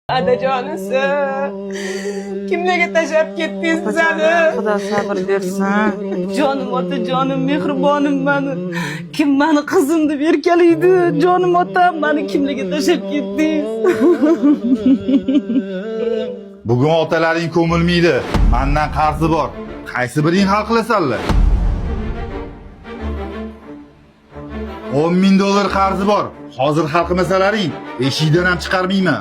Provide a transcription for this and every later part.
Adajonisi, kimlarga tashlab ketdingiz bizani? Xudo sabr bersin. Jonim otajonim, mehribonim mani. Kim mani qizim deb erkalaydi? Jonim otam, mani kimlarga tashlab ketdingiz? Bugun otalaring ko'milmaydi. Mandan qarzi bor. Qaysi biring hal qilasanlar? 10 ming dollar qarzi bor. Hozir hal qilmasalaring, eshikdan ham chiqarmayman.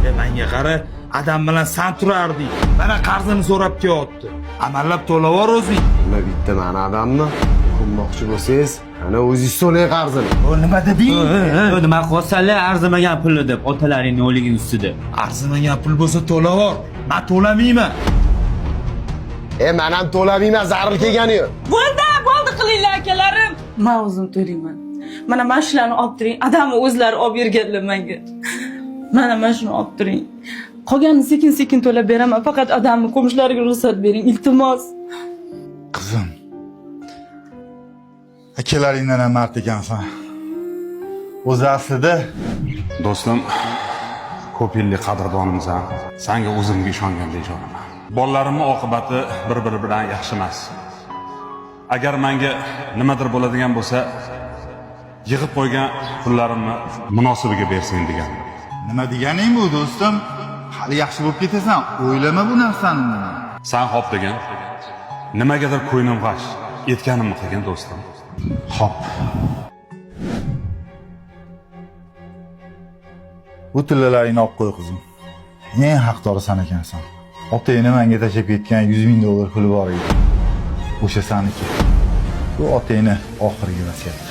E menga qara, adam bilan san turarding. Mana qarzini so'rab kelyapti. Amallab to'lavor o'zing. Nima bitta mani adammi? Ko'mmoqchi bo'lsangiz, ana o'zingiz to'lang qarzini. O nima deding? Nima qilyapsanlar arzimagan pulni deb otalaringni o'ligini ustida. Arzimagan pul bo'lsa to'lavor. Men to'lamayman. E, men ham to'lamayman, zarur kelgani yo'q. Bo'ldi, bo'ldi qilinglar akalarim. Men o'zim to'layman. Mana mana shularni olib turing. Adamni o'zlari olib berganlar menga. Mana mana shuni olib turing. Qolganini sekin-sekin to'lab beraman. Faqat adamni ko'mishlariga ruxsat bering, iltimos. Qizim. Akalaringdan ham mard ekansan. O'zi aslida Do'stim, ko'p yillik qadrdonimsan. Sanga o'zimga ishongandek ishonaman. Bolalarimning oqibati bir-biri bilan yaxshi emas. Agar menga nimadir bo'ladigan bo'lsa, yig'ib qo'ygan pullarimni munosibiga bersang degan. Nima deganing bu do'stim? Hali yaxshi bo'lib ketasan. O'ylama bu narsani umuman. San hop degan. Nimagadir ko'nglim g'ash. Aytganimni qilgin do'stim. Xo'p. Bu tillalaringni olib qo'y qizim. Eng haqdori san ekansan. Otangni menga tashlab ketgan 100 ming dollar puli bor edi. O'sha saniki. Bu otangni oxirgi vasiyati.